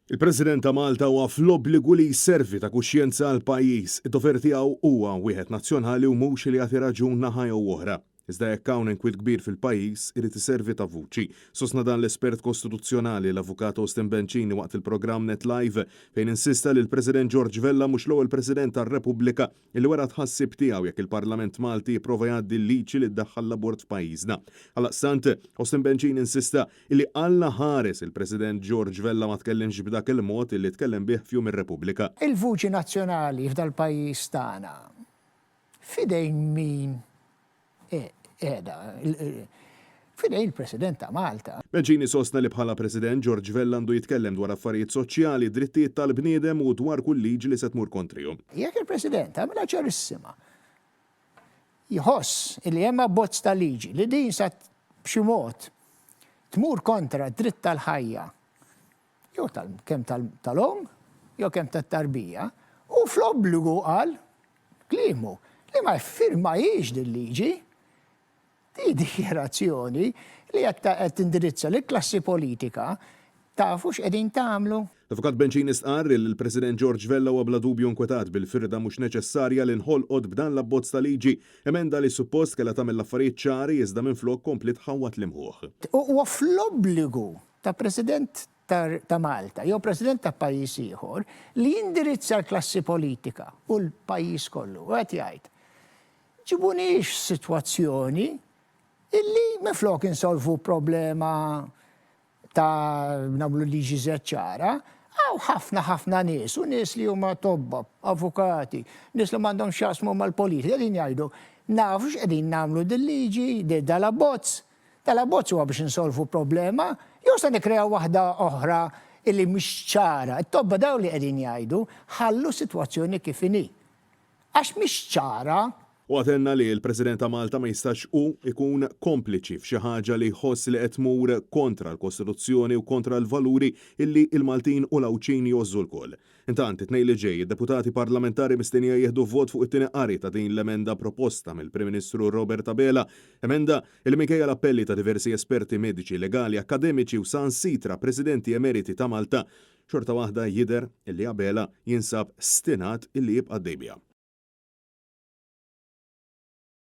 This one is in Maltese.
Il-President ta' Malta huwa fl-obbligu li jservi ta' kuxjenza għall-pajjiż. Id-dover tiegħu huwa wieħed nazzjonali u mhux li jagħti raġun naħa jew oħra. Iżda jekk hawn inkwiet kbir fil-pajjiż, irid iservi ta' vuċi. Sostna dan l-espert kostituzzjonali, l-Avukat Austin Bencini waqt il-programm Net Live, fejn insista li l-President George Vella mhux l-ewwel President tar-Repubblika li wera t-tħassib tiegħu jekk il-Parlament Malti jipprova jgħaddi liġi li ddaħħal l-abort f'pajjiżna. Għaldaqstant, Austin Bencini insista li Alla ħares il-President George Vella ma tkellimx b'dak il-mod li tkellem bih f'Jum ir-Repubblika. Il-vuċi nazzjonali f'dal-pajjiż tagħna f'idejn min qiegħda? F'idejn il-President ta' Malta. Bencini sostna li bħala President, George Vella għandu jitkellem dwar affarijiet soċjali, drittijiet tal-bniedem u dwar kull liġi li se tmur kontrihom. Jekk il-President għamilha ċarissima, jħoss li hemm abbozz ta' liġi li din sa b'xi mod tmur kontra d-dritt tal-ħajja jew kemm tal-omm jew kemm tat-tarbija, hu fl-obbligu qal kliemu li ma jiffirmahiex din liġi. Di dikjarazzjoni li qed tindirizza lill-klassi politika tafu x'qegħdin tagħmlu? L-Avukat Bencini stqarr li l-President George Vella huwa bla dubju inkwetat bil-firda mhux neċessarja li nħolqot b'dan l-abbozz ta' liġi, emenda li suppost kellha tagħmel l-affarijiet ċari iżda minflok kompliet tħawwad l-imħuħ. Huwa fl-obbligu ta' President ta' Malta jew President ta' pajjiż ieħor li jindirizza l-klassi politika u l-pajjiż kollu u qed jgħid, ġibuniex f'sitwazzjoni illi minflok insolvu problema ta' nagħmlu liġi żed ċara, hawn ħafna ħafna nies u nies li huma tobba, avukati, nies li m'għandhom x'jaqsmu mal-politika qegħdin jgħidu nafu x'qegħdin nagħmlu dil-liġi, dal-abbozz. Tal-abbozz huwa biex insolvu problema jew se nikkreaw waħda oħra illi mhix ċara. It-tobba dawn li qegħdin jgħidu, ħallu s-sitwazzjoni kif inhi. Għax mhix ċara. Huwa tenna li l-President ta' Malta ma jistax hu jkun kompliċi f'xi ħaġa li jħoss li qed tmur kontra l-Kostituzzjoni u kontra l-valuri illi l-Maltin u l-Għawdxin jgħożżu lkoll. Intant, it-Tnejn li ġej, id-deputati parlamentari mistennija jieħdu vot fuq it-tieni qari ta' din l-emenda proposta mill-Prim Ministru Robert Abela, emenda li minkejja l-appelli ta' diversi esperti mediċi, legali, akkademiċi u saħansitra Presidenti emeriti ta' Malta, xorta waħda jidher li Abela jinsab stinat illi jibqa' għaddej biha.